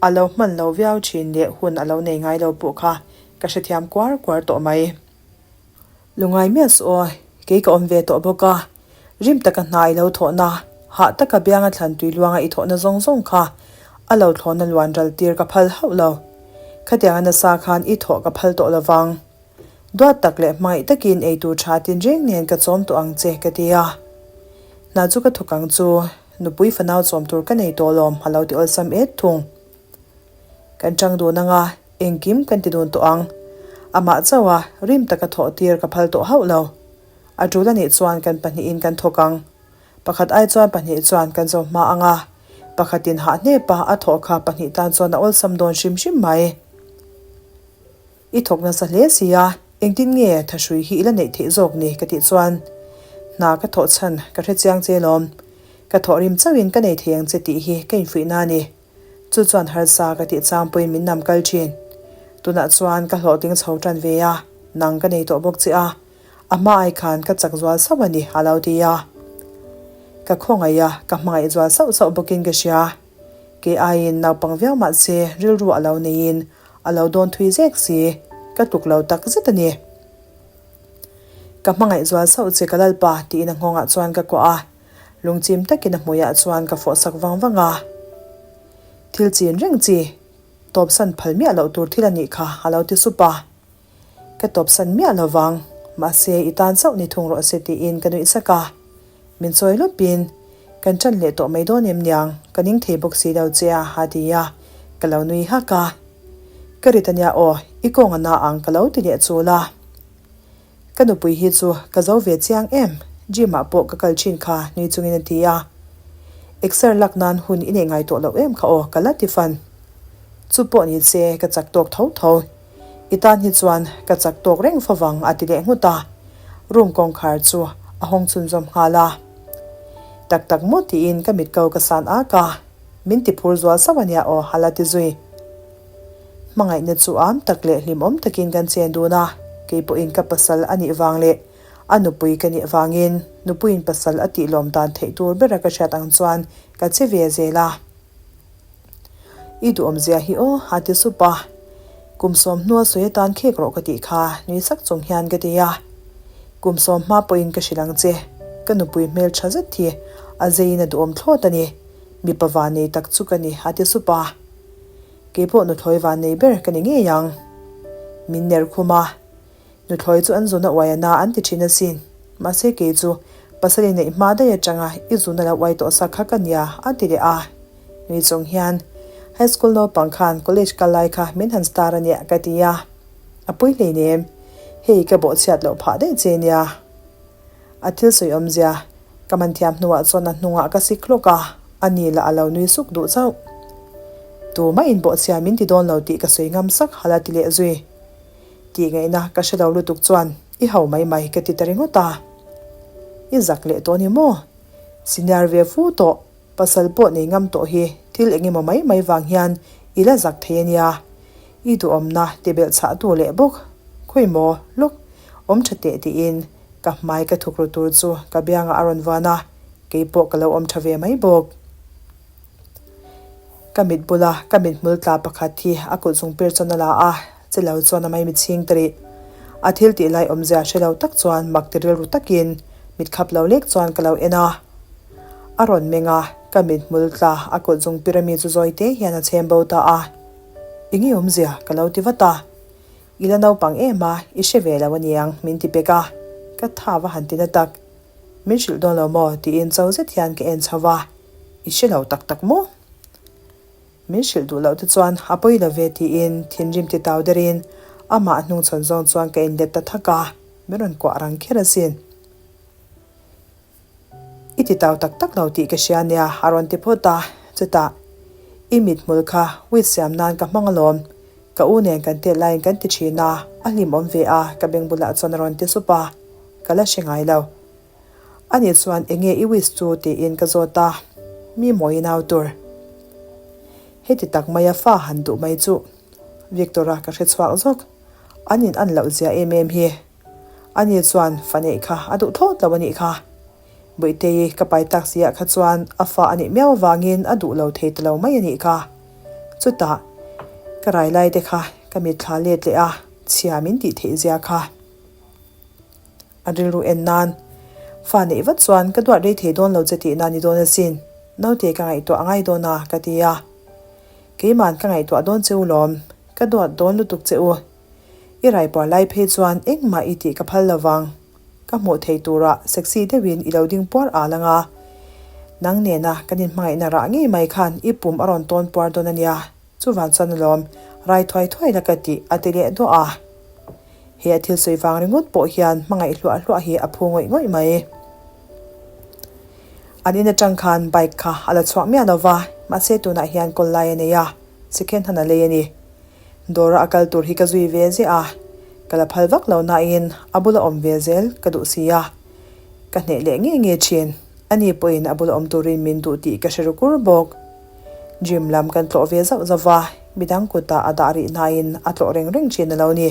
A lo hman lo viau thin leh hun a lo nei ngai lo pawh kha ka hrethiam kuar kuar tawh mai. Lungai miah suh aw, kei ka awm ve tawh bawk a. Rim taka hna i lo thawhna, hah taka bianga thlan tui luanga i thawhna zawng zawng kha a lo thlawna luan ral tir ka phal hauh lo. Khatianga nasa khan i thawh ka phal tawh lovang. Duat tak leh hmangaih takin eitur tha tinreng nen ka chawm tawh ang che ka ti a. Hna chu ka thawk ang chu, nupui fanau chawm tur ka nei tawh lawm a lo ti awlsam et thung. Kan chang dun anga engkim kan ti dun tawh ang. Amah chauh a rim taka thawh tir ka phal tawh hauh lo. A tul anih chuan kan pahnihin kan thawk ang. Pakhat ai chuan pahnih chuan kan zo hma anga pakhatin hah hnepa a thawh kha pahnih tan chuan a awlsam dawn hrim hrim mai. I thawk nasa hle si a, engtin nge thahrui hi i la neih theih zawk ni ka tih chuan hna ka thawh chhan ka hre chiang che lawm. Ka thawh rim chauhin ka nei thei ang che tih hi ka infuihna a ni. Chu chuan harsa ka tih chang pawhin min nam kal thin. Tunah chuan ka hlawhtling chho tan ve a, nang ka nei tawh bawk che a, a hma ai khan ka chak zual sauh a ni a lo ti a. Ka khawngaih a, ka hmangaih zual sauh sauh bawkin ka hria. Kei aiin naupang viau mah se rilru a lo neiin a lo dawn thui zek si, ka tluk lo tak zet a ni. Ka hmangaih zual sauh che ka lalpa tiin a nghawngah chuan ka kuah a, lungchim takin a hmuiah chuan ka fawh sak vang vang a. Thil chin reng chi, tawpsan phal miah loh tur thil a nih kha a lo ti sup a. Ka tawpsan miah lo vang, mahse i tan chauh ni thung rawh se tiin ka nuih sak a. Min chawi lawpin, Kan ṭan leh tawh mai dawn em niang, ka ning thei bawk si lo che a, a ti a, ka lo nui hak a. Ka rit ania aw, i kawng a na ang ka lo ti leh chul a. Ka nupui hi chu ka zo ve chiang em, gym ah pawh ka kal thin kha nui chungin a ti a. Exer lak nan hun i neih ngai tawh loh em kha aw ka la ti fan. Chu pawh ni se ka chak tawk tho tho. I tan hi chuan ka chak tawk reng fo vang a ti leh nghut a. Room kawngkhar chu a hawng chhunzawm nghal a. Tak tak maw tiin ka mit ko ka san ak a, min ti phur zual sauh ania aw a la ti zui. Hmangaihna chu am tak leh hlimawm takin kan chen dun a, kei pawhin ka pasal a nih vang leh a nupui ka nih vangin nupuiin pasal a tih lawm dan theih tur bera ka hriat ang chuan ka che ve zel a. I duhawmzia hi aw a ti sup a, kum sawmhnua sawi atan khek rawh ka tih kha nui sak chung hian ka ti a, kum sawmhma pawhin ka hrilh ang che, ka nupui hmel tha zet hi a zeiin a duhawm thlawt a ni, mipa vannei tak chu ka ni a ti sup a. Kei pawh nuthlawi van nei ber ka ni ngei ang. Min ner khum a, nuthlawi chu an zuna uai a na an ti thin asin. Mahse kei chu pasal i neih hma daih atanga i zuna lo uai tawh sak kha ka nia a ti leh a. Nui chung hian High school naupang khan college kal lai kha min han star a nia ka ti a. A pui hleinem, hei ka bawhchhiat loh phah daih che nia. A thil sawi awmzia ka man thiam hnuah chuan a hnungah ka sik hlawk a, a ni lah a lo nui suk duh chauh. Tumah in bawhchhia min ti dawn lo tih ka sawi ngam sak hal a ti leh zui. Tih ngaihna ka hre lo lutuk chuan i ho mai mai ka ti ta ringawt a. I zak leh tawh ni maw? Senior ve fu tawh, pasal pawh nei ngam tawh hi thil eng emaw mai mai vang hian i la zak thei a nia. I duhawmna ti belh chhah tu leh bawk. Khawi maw? Lawk awm tha teh tiin Ka hmai ka thuk ru tur chu ka biangah a rawn vuan a, kei pawh ka lo awm tha ve mai bawk. Ka mit bula ka mithmul tla pakhat hi a kut zung pir chuan a la a, che lo chuan a maimi chhing ta rih. A thil tih lai awmzia hre lo tak chuan mak ti rilru takin mit khap lo lek chuan ka lo en a. A rawn meng a, ka mithmul tla a kut zung pir ami chu zawi te hian a chhem bo ta a. Enge awmzia? ka lo ti vat a. I la naupang em a, i hre ve lo aniang, min ti pek a. Ka tha va han ti na tak. Min hrilh dawn lo maw? tiin cho zet hian ka en chho va. I hre lo tak tak maw? Min hrilh duh loh te chuan a pawi lo ve tiin thinrim ti tau derin amah hnungchhawn zawng chuan ka inlet ta thak a, min rawn kuah rang kher asin. I ti tau tak tak lo tih ka hria nia, a rawn ti phawt a. Chutah, I mithmul kha weed siam nan ka hmang alawm. Ka u nen kan tet laiin kan ti thin a, a hlimawm ve a, ka beng bulah chuan a rawn ti sup a. Ka la hre ngai lo. Ani chuan enge i wish chu tiin ka zawt a, mi mawi nau tur. Heti tak maia fa han duh mai chuh. Victor-a ka hre chhuak zawk. An in an loh zia em em hi. Ani chuan fa neih kha a duh thlawt lo a nih kha. Buitei ka pai tak si ah kha chuan a fa a nih miau avangin a duh lo thei ta lo mai a nih kha. Chutah ka rai lai te kha ka mitthla let leh a, chhia min tih theih zia kha. A rilru en nan fa neih vat chuan ka duat rei thei dawn lo che tihna ni dawn asin, naute ka ngaihtuah a ngai dawn a ka ti a. Keiman ka ngaihtuah dawn che u lawm, ka duat dawn lutuk che u. I raipuar lai phei chuan engmah i tih ka phal lo vang. Ka hmuh theih turah sexy deuhin i lo ding puar al ang a. Nang nena kan inhmangaihna rah ngei mai khan i pum a rawn tawn puar dawn a nia. Chuvan chuan alawm, rai thuai thuai la ka tih a ti leh duah a. He a thil sawi vang ringawt pawh hian hmangaih hluah hluah hi a phu ngawih ngawih mai. An in atang khan bike kha a la chhuak miah lo va, mahse tunah hian kawl lai a nei a, second hand a lei a ni. Dawra a kal tur hi ka zui ve ziah a, ka la phal vak lo nain a bula awm ve zel ka duh si a. Ka hneh leh ngei ngei thin, ani pawhin a bula awm turin min duh tih ka hre ru kur bawk. Gym lam kan tlawh ve zauh zauh va, midang kutah a dah rih hnain a tlawh reng reng thin a lo ni.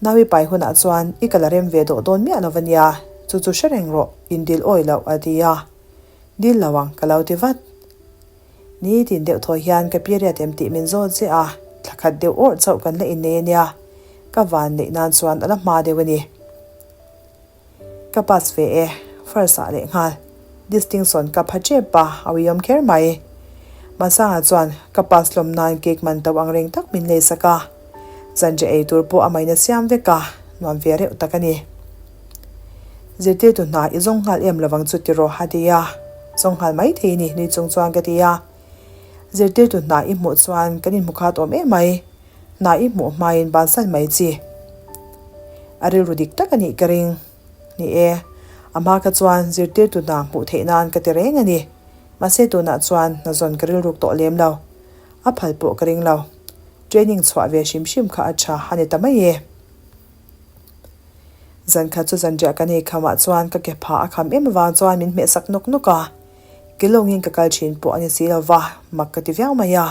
Naui pai hunah chuan i kal a rem ve dawh dawn miah lo va nia, chu chu hre reng rawh, in dil awi loh a ti a. Dil lo ang ka lo ti vat. Nitin deuh thaw hian ka period em tih min zawt ziah a, thla khat deuh awrh chauh kan la innei a nia, ka van neih nan chuan a la hma deuh a ni. Ka pass ve e, first ah leh nghal. Distinction ka pha tep a, a uiawm kher mai. Masanga chuan ka pass hlawm nan cake man to ang reng tak min lei sak a. Zanriah ei tur pawh a maina siam vek a, nuam ve reuh tak a ni. Zirtirtu hna i zawng nghal em lovang chu tiraw a ti a, zawng nghal mai thei ni nui chung chuan ka ti a. Zirtirtu hna i hmuh chuan kan inhmu khat awm em mai. Hna i hmuh hmain bansan mai chi. A rilru dik tak a nih ka ring. Ni e, a hma kha chuan zirtirtu hna hmuh theih nan ka ti reng a ni. Mahse tunah chuan hna zawn ka rilruk tawh lem lo. A phal pawh ka ring lo. Training chhuah ve hrim hrim kha a tha a ni ta mai e. Zan khat chu zanriah ka nei khamah chuan ka ke phah a kham em avang chuan min hmeh sak nawk nawk a. Ke lawngin ka kal thin pawh a ni si lo va, mak ka ti viau mai a.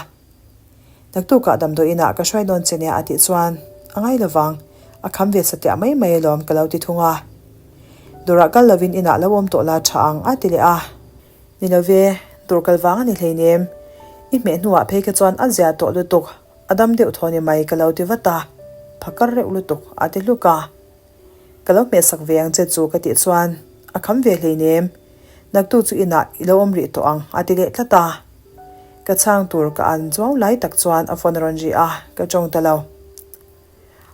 Naktukah damdawi inah ka hruai dawn che nia a tih chuan a ngai lovang, a kham ve satliah mai mai alawm ka lo ti thung a. Dawrah kal lovin inah lo awm tawh la tha ang a ti leh a. Ni lo ve, dawr kal vang a ni hleinem. I hmeh hnuah phei kha chuan a zia tawh lutuk, a dam deuh thaw ni mai ka lo ti vat a, phakar reuh lutuk a ti hluk a. Ka lo hmehsak ve ang che chu ka tih chuan a kham ve hleinem, naktuk chu inah i lo awm rih tawh ang a ti leh tlat a. Ka chhang tur ka an chuang lai tak chuan a phone a rawn ri a, ka tawng ta lo.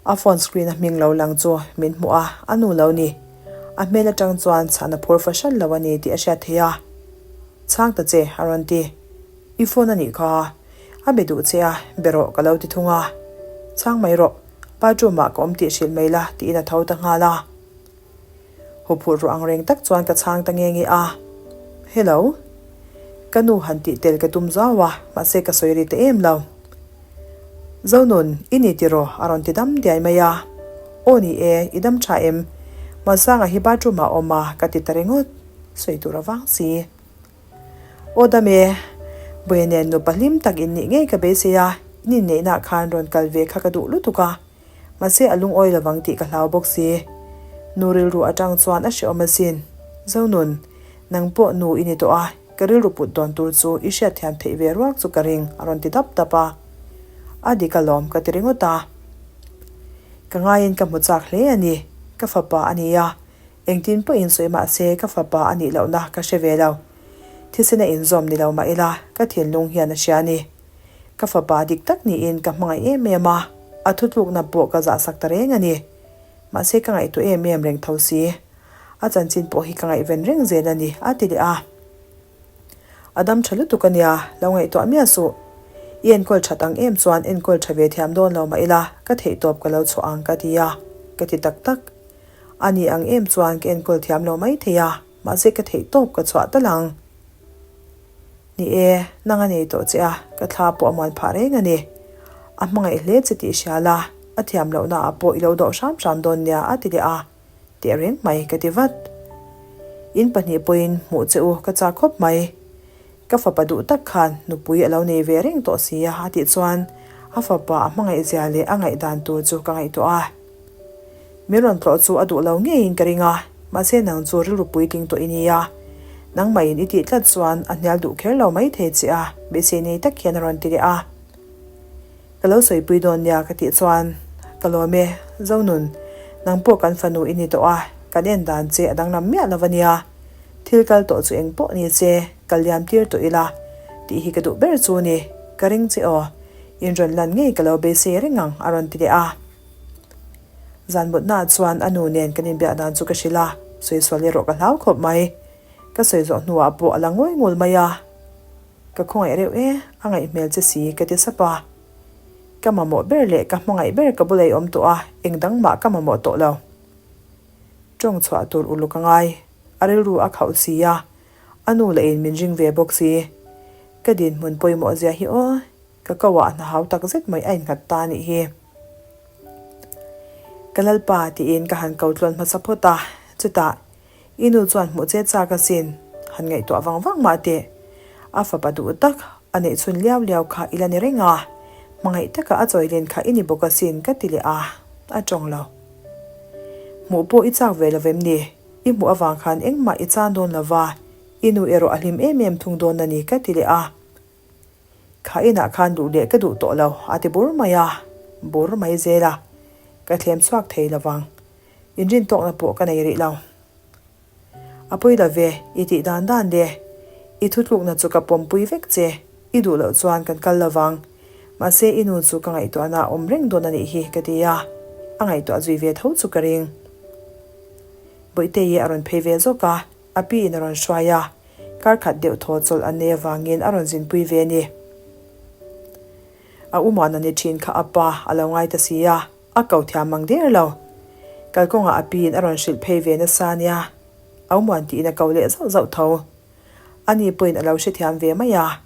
A phone screen a hming lo lang chu min hmuh a, a nu lo ni. A hmel atang chuan chhan a phur fahran lo a ni tih a hriat theih a. Chhang ta che a rawn ti. I phone a nih kha. A be duh che a, be rawh ka lo ti thung a. Chhang mai rawh, bathroom ah ka awm tih hrilh mai la tiin a tho ta nghal a. Huphurh ruah ang reng tak chuan ka chhang ta nge nge a. Hello. Ka nu han tih tel ka tum zau a, mahse ka sawi ri ta em lo. Zonun, i ni tiraw? a rawn ti dam diai mai a. Aw ni e, i dam tha em? Muansanga hi bathroom ah a awm a, ka ti ta ringawt. Sawi tur a vang si. Aw dam e, Buia nen nupa hlim tak in nih ngei ka beisei a, in inneihna ah khan rawn kal ve kha ka duh lutuk a, mahse a lungawi lovang tih ka hlau bawk si. Nu rilru atang chuan a hrehawm asin. Zonun, nang pawh nu i ni tawh a, ka rilru put dawn tur chu i hriatthiam theih ve ruak chu ka ring a rawn ti dap dap a. A dik alawm ka ti ringawt a. Ka ngaiin ka hmu chak hle a ni, ka fapa a ni a, Engtin pawhin sawi mah se ka fapa a nih lohna ka hre ve lo. Thisen a inzawm ni lo mah ila ka thinlung hian a hria a ni. Ka fapa dik tak niin ka hmangaih em em a, a thutlukna pawh ka zahsak ta reng a ni. Mahse ka ngaihtuah em em reng tho si. A chanchin pawh hi ka ngaihven reng zel a ni, a ti leh a. A dam tha lutuk a nia, lo ngaihtuah miah suh. I enkawl that ang em chuan enkawl tha ve thiam dawn lo mah ila ka theihtawp ka lo chhuah ang ka ti a, ka ti tak tak. A ni ang em chuan ka enkawl thiam lo mai thei a, mahse ka theih tawp ka chhuah tal ang. Ni e, nang a nei tawh che a, ka thla pawh a muan phah reng a ni. A hmangaih hle che tih hria la, a thiam lohna ah pawh i lo dawh hram hram dawn nia a ti leh a, teh reng mai ka ti vat. In pahnih pawhin hmuh che u ka chak khawp mai. Ka fapa duh tak khan nupui a lo nei ve reng tawh si a a tih chuan a fapa a hmangaih zia leh a ngaihdan tur chu ka ngaihtuah a. Min rawn tlawh chu a duh lo ngeiin ka ring a, mahse nang chu rilru puitling tawh i ni a. Nangmahin i tih tlat chuan a hnial duh kher lo mai thei che a, beisei nei tak hian a rawn ti leh a. Ka lo sawipui dawn nia ka tih chuan, Ka lawm e, Zonun, nang pawh kan fanu i ni tawh a, kan en dan che a danglam miah lo a nia. Thil kal tawh chu eng pawh ni che, kal liam tir tawh ila tih hi ka duh ber chu ni, ka ring che aw. In rawn lan ngei ka lo beisei reng ang a rawn ti leh a. Zan mutnaah chuan a nu nen kan inbiak dan chu ka hrilh a, sawi sual erawh ka hlau khawp mai. Ka sawi zawh hnuah pawh a la ngawi ngul mai a. Ka khawngaih reuh e, a ngaih hmel che si ka ti sap a. Ka mamawh ber leh ka hmangaih ber ka bula i awm tawh a, eng dang mah ka mamawh tawh lo. Tawng chhuah tur uluk a ngai. A rilru a khauh si a, a nu lah in min ring ve bawk si. Ka dinhmun pawimawh zia hi aw, ka ko ah hna hau tak zet mai a innghat ta anih hi. Ka lalpa tiin ka han ko tlawn hmasa phawt a, chutah I nu chuan hmuh che chak asin, han ngaihtuah vang vang mah teh. A fapa duh tak, a neih chhun liau liau kha i la ni reng a, hmangaih taka a chawi len kha i ni bawk asin ka ti leh a, a tawng lo. Hmuh pawh i chak ve lo vem ni? I hmuh avang khan engmah i chan dawn lo va, i nu erawh a hlim em em thung dawn a ni ka ti leh a. Kha inah khan duh leh ka duh tawh lo a ti bur mai a, bur mai zel a, ka thlem chhuak thei lo vang. Inrintawkna pawh ka nei rih lo. A pawi lo ve, i tih dan dan le. I thutlukna chu ka pawmpui vek che, i duh loh chuan kan kal lo vang. Mahse i nu chu ka ngaihtuahna a awm reng dawn a nih hi ka ti a, a ngaihtuah zui ve tho chu ka ring. Bawihtei a rawn phei ve zawk a, a pi in a rawn hruai a, kar khat deuh thaw chawlh an nei avangin a rawn zinpui ve a ni. A uman a ni thin kha a pa a lo ngai ta si a. A ko thiam mang der lo. Kalkawngah a piin a rawn hrilh phei ve nasa a nia. Aumuan tiin a ko leh zauh zauh tho. Ani pawhin a lo hrethiam ve mai a,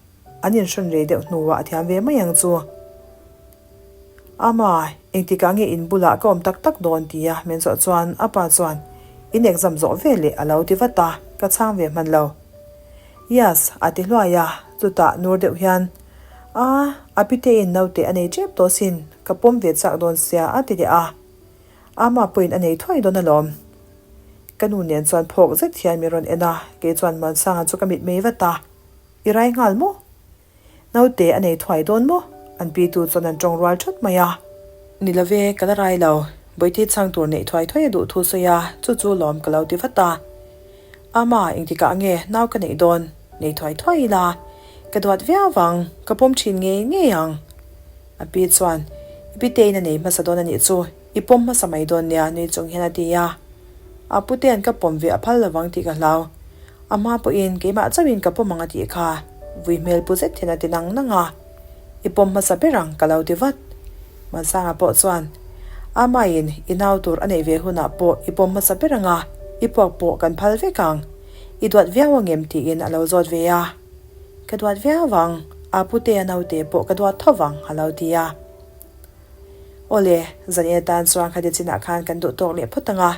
an inhrawn rei deuh hnuah a thiam ve mai ang chu. Ama, engtikah nge in bulah ka awm tak tak dawn tia min zawh chuan a pa chuan in exam zawh ve leh a lo ti vat a, ka chhang ve hman lo. Yes, a ti hluai a, chutah nur deuh hian, A, a pitein naute a nei tep tawh sin, ka pawm ve chak dawn sia a ti leh a. Ama pawhin a nei thuai dawn alawm. Ka nu nen chuan phawk zet hian min rawn en a, kei chuan Muansanga chu ka mit mei vat a, I rai nghal maw? Naute a nei thuai dawn maw? An pitu chuan an tawng rual thawt mai a. Ni lo ve, ka la rai lo. Bawihte chhang tur neih thuai thuai a duh thu sawi a, chu chu lawm ka lo ti vat a. Ama, engtikah nge nau ka neih dawn? Nei thuai thuai ila, ka duat viau vang, ka pawm thin ngei ngei ang. A pi chuan, I pitein a nei hmasa dawn a nih chu, i pawm hmasa mai dawn nia nui chung hian a ti a. A putean ka pawm ve a phal lovang tih ka hlau. A hma pawhin keimah chauhin ka pawm ang a tih kha, vui hmel pu zet hian a ti nang nang a. I pawm hmasa ber ang ka lo ti vat. Mansanga pawh chuan, Amaiin i nau tur a neih ve hunah pawh i pawm hmasa ber ang a, i puak pawh kan phal vek ang. I duat viau ang em tiin a lo zawt ve a. Ka duat viau ang, a putea naute pawh ka duat tho vang a lo ti a. Awle, zan in atan chuan khati chinah khan kan duh tawk leh phawt ang a,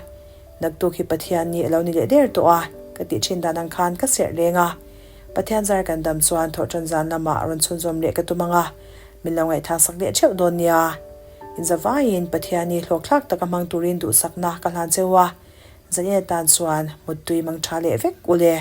naktuk hi Pathian ni a lo ni leh der tawh a, ka tih thin dan ang khan ka serh leng a. Pathian zar kan dam chuan thawhṭan zan lamah rawn chhunzawm leh ka tum ang a, min lo ngaihthlak sak leh theuh dawn nia. Inzavaiin Pathian hi hlawkthlak taka hmang turin duhsakna ka hlan cheu a, zan in atan chuan muttui mang tha leh vek u le.